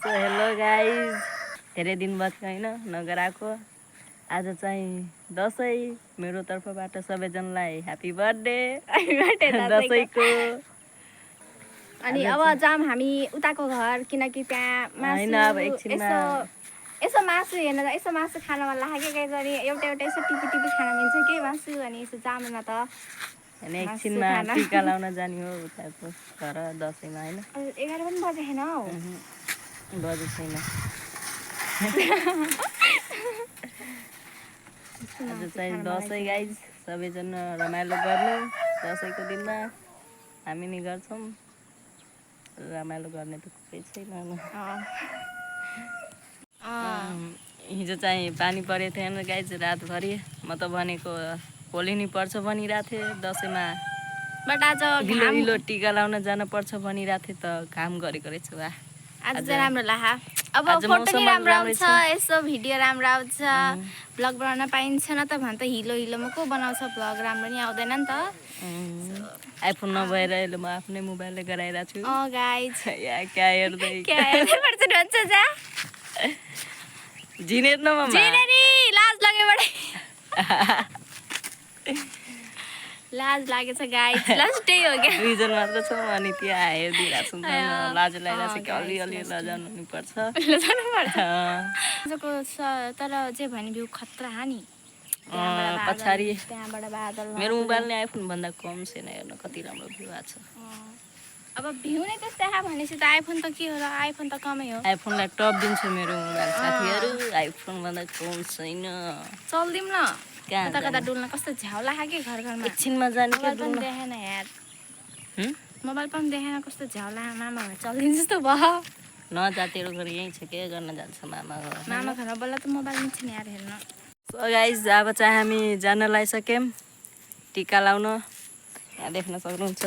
So hello guys, धेरै दिन बाद होइन नगराएको। आज चाहिँ दसैँ, मेरो तर्फबाट सबैजनालाई ह्याप्पी बर्थडे दसैँको। अनि अब जाम हामी उताको घर, किनकि त्यहाँ होइन अब एकछिनमा यसो मासु हेर्न यसो मासु खान मन लाग्यो गाइस। अनि एउटा यसो टिपी खान मिल्छ के मासु, अनि यसो जाम न त होइन एकछिनमा टिका लाउन जाने हो उताको घर दसैँमा होइन। 11 पनि बजेको छैन हौ, बजेको छैन। आज चाहिँ दसैँ गाइज, सबैजना रमाइलो गर्नु दसैँको दिनमा। हामी नि गर्छौँ, रमाइलो गर्ने त कोही छैन। हिजो चाहिँ पानी परेको थिएन गाइज रातभरि। म त भनेको होली नि पर्छ भनिरहेको थिएँ दसैँमा, बट आज हिलो टिका लाउन जान पर्छ भनिरहेको थिएँ त घाम गरेको रहेछ। वा आज चाहिँ राम्रो लाग्यो। अब फोटो नि राम्रो आउँछ, यसो भिडियो राम्रो आउँछ, भ्लग बनाउन पाइन्छ न त। भन त हिलोमा को बनाउँछ भ्लग, राम्रो नि आउँदैन नि त। आइफोन नभएर अहिले म आफ्नै मोबाइलले गराइरहेको छु। गाइज क्या हेर्दै भन्छ जा जिनेर न मम्मा, जिनेरी लाज लाग्यो बडे लाज लागेछ गाइज, लास्टै हो क्या। दुईजना मात्र छौँ अनि त्यहाँ हेरिदिरहेको छौँ। लाज लागिरहेको छ कि अलिअलि लजाउनु पर्छ। तर जे भने भ्यू खतरा नि पछाडि। त्यहाँबाट बादल। मेरो मोबाइल नै आइफोन भन्दा कम छैन, हेर्न कति राम्रो भ्यू आएको छ। अब भ्यू नै त्यस्तै आयो भनेपछि त आइफोन त के हो र, आइफोन त कमै हो। आइफोनलाई टप दिन्छु मेरो मोबाइल साथीहरू, आइफोन भन्दा कम छैन। चल्दिउँ न कता डुल्न, कस्तो झ्याउला खायो कि घरमा। एकछिनमा जाने के पनि देखेन यार, मोबाइल पनि देखेन, कस्तो झ्याउला। मामा घर चल्दिन्छ जस्तो भयो। नजातेर घर यहीँ छ, के गर्न जान्छ मामा घर। मामा घरमा बोल्दा त मोबाइल मिल्छ नि यार हेर्न। सो गाइज, अब चाहिँ हामी जान लागिसक्यौँ टिका लाउन। यहाँ देख्न सक्नुहुन्छ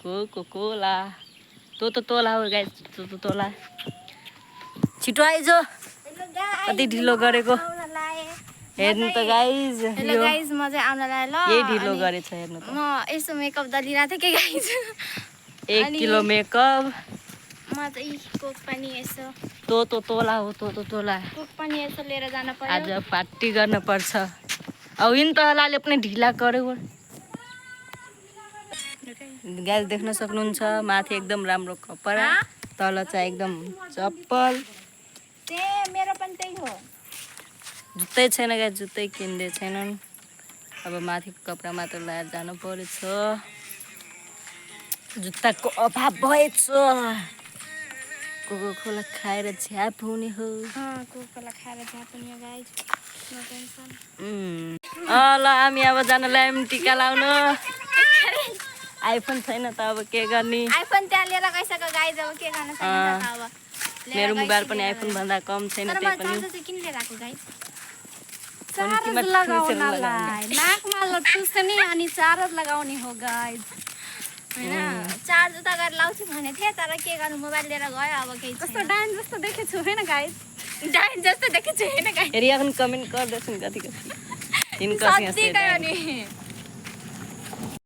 कोला तोला हो गाइज, तोला। छिटो आइज, कति ढिलो गरेको हेर्नु त गाइज। हेलो गाइज, म चाहिँ आउन लाएँ ल। यही ढिलो गरेछ हेर्नु त। म यसो मेकअप दलिरहेको थिएँ कि गाइज। 1 kilo makeup. म चाहिँ कोक पनि यसो तोला हो, तोला। कोक पनि यसो लिएर जान पर्यो। आज पार्टी गर्न पर्छ। अब इन तलाले पनि ढिला गर्यो। गाइस देख्न सक्नुहुन्छ माथि एकदम राम्रो कपडा, तल चाहिँ एकदम चप्पल। मेरो पनि त्यही हो। जुत्तै छैन गाइस, जुत्तै किन्दै छैनन्। अब माथिको कपडा मात्र लगाएर जानु परेछ, जुत्ताको अभाव भएछ। कोकोकोला खाएर झ्याप हुने हो। कोकोकोला खाएर झ्याप हुने हो गाइस, नो टेन्सन। ल हामी अब जान लाग्यौँ टिका लाउन। आइफोन छैन त अब के गर्ने। आइफोन त्यहाँ लिएर गइसक्यो गाइस, अब के गर्न सकिन्छ त। अब मेरो मोबाइल पनि आइफोन भन्दा कम छैन, त्यही पनि। चार्जर चाहिँ किन लिएर आएको गाइस? चार्ज लगाउनलाई नाकमा लट्टुछ नि, अनि चार्ज लगाउने हो गाइस। हैन चार्ज उता गरेर लाउँछु भने थिए, तर के गर्नु मोबाइल लिएर गयो। अब केही कस्तो डाइन जस्तो देखेछु हैन गाइस? डाइन जस्तो देखेछु हैन गाइस? फेरि এখন कमेन्ट गर्दैछन् कति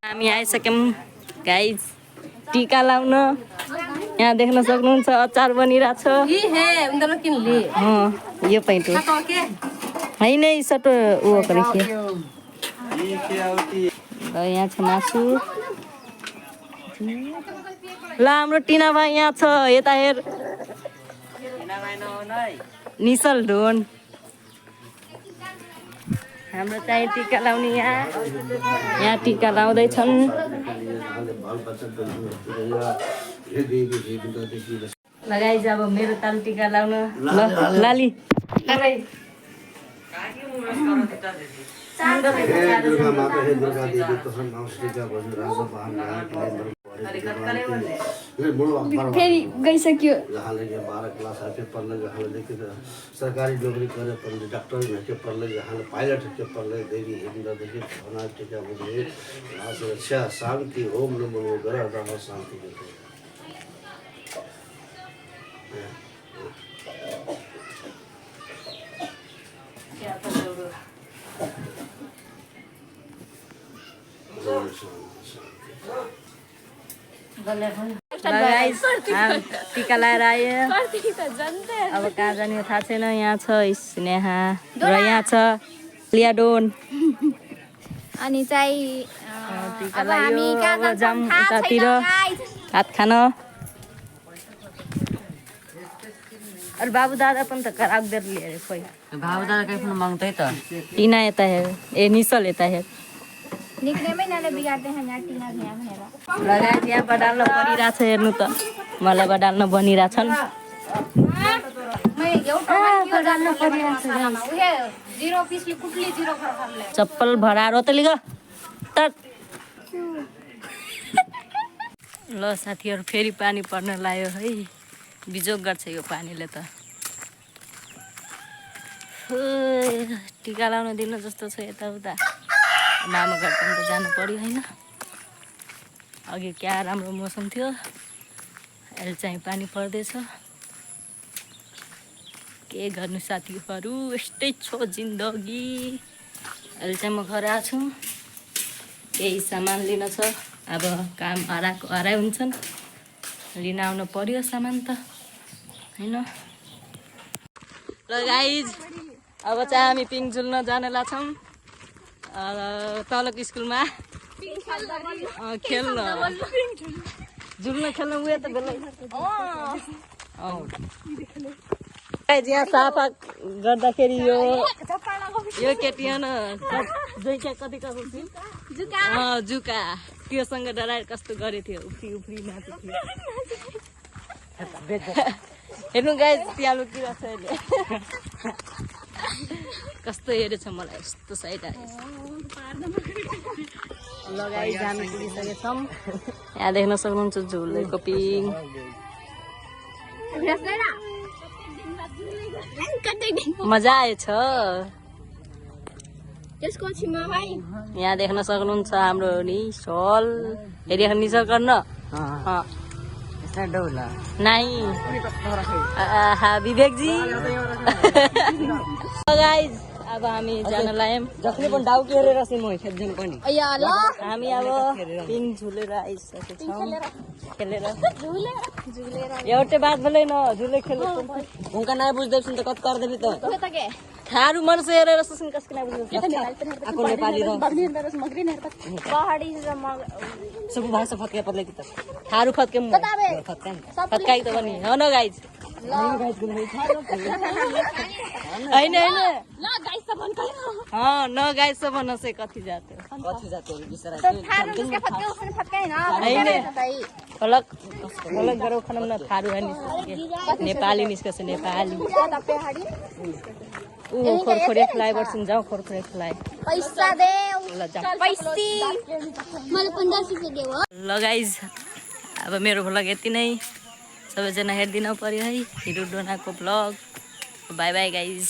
हामी आइसक्यौँ गाइस टिका लाउन। यहाँ देख्न सक्नुहुन्छ अचार बनिरहेछ। यो पैँट होइन, सटो ऊ गरेको यहाँ छ मासु। ल हाम्रो टिना भाइ यहाँ छ, यता हेर। निशल ढोन हाम्रो चाहिँ टिका लाउने यहाँ टिका लाउँदैछन्। लगाइज अब मेरो ताल टिका लाउन। ल लाली दुर्गा माता हे दुर्गा देवी तोहर नाम श्रीका भजन राजा बहान फेरि गइसक्यो। जहाँ लगे 12 क्लास आके पढ़ ले, जहाँ लेके सरकारी नौकरी करे पढ़ ले, डॉक्टर के पढ़ ले, जहाँ पायलट के पढ़ ले। देवी हिंदा देखिए भावना टीका बोले अच्छा शांति ओम नमो ग्रह रहा शांति देते। गाइस टिका लगाएर आयो अब कहाँ जाने हो थाहा छैन यहाँ छ स्नेहा र यहाँ छ लियाडोन अनि चाहिँ टिका अब हामी लगायो कहाँ अब जान्छौँ जाम थाहा छैन उतातिर guys। भात खान अरे बाबु दादा पनि त राख्दै लिएर खोइ बाबु दादा कहीँ पनि माग्दै त टिना यता हेर ए निसल यता हेर निक्नेमै नाले बिगार्दै हैं यहाँ टिना भ्या भनेर लगाएर यहाँ बडाल्न परिरहेछ हेर्नु त मलाई बडाल्न बनिरहेछन् चप्पल भरारो त लिग तट ल साथीहरू फेरि पानी पर्न लाग्यो है बिजोग गर्छ यो पानीले त टिका लाउन दिन जस्तो छ यताउता मामा घर पनि त जानु पर्यो होइन अघि क्या राम्रो मौसम थियो अहिले चाहिँ पानी पर्दैछ के गर्नु साथीहरू यस्तै छ जिन्दगी अहिले चाहिँ म घर आएको छु केही सामान लिन छ अब काम हराइ हुन्छन् लिन आउनु पर्यो सामान त होइन ल गाइज अब चाहिँ हामी पिङ झुल्न जान लाग्छौँ तलको स्कुलमा खेल्न झुल्न खेल्न उयो त बेला यहाँ सफा गर्दाखेरि यो केटी हो न कतिको जुका त्योसँग डराएर कस्तो गरेको थियो उफ्री माथि थियो हेर्नु गाई त्यहाँ लुकिरहेको छ अहिले कस्तो हेरेछ मलाई यस्तो साइड लगाइ जानु पुगिसकेछौँ यहाँ देख्न सक्नुहुन्छ झुलेको पिङ मजा आएछ यहाँ देख्न सक्नुहुन्छ हाम्रो निसल हेरेर निसल गर्न नहीं विवेक जी गाइज अब हामी जान लाग्यौँ जसले पनि डाउकी हेरेर चाहिँ म खेल्छौँ पनि हामी अब पिङ झुलेर आइसकेको छौँ खेलेर एउटै बात बोले न झुले खेल उनका नाइ बुझ्दैछन् त कति गर्दै त थारू मनुष्य हेरेर सुन कसको नाइ बुझ्दैछ आको नेपाली र सब भाषा फत्के पर्ले कि त थारू फत्के म फत्का फत्काइ त पनि हो न गाइज होइन न गाइस भन्नुहोस् कति जातो फलक गरौँ खानौँ न थारू नेपाली निस्कछ नेपाली खोरखोरे खुलाइ बस्छन् जाउँ खोरखोरे खुलाइ ल गाइज अब मेरो भ्लग यति नै सबैजना हेरिदिनु पर्यो है हिरो डोनाको भ्लग बाई बाई गाइज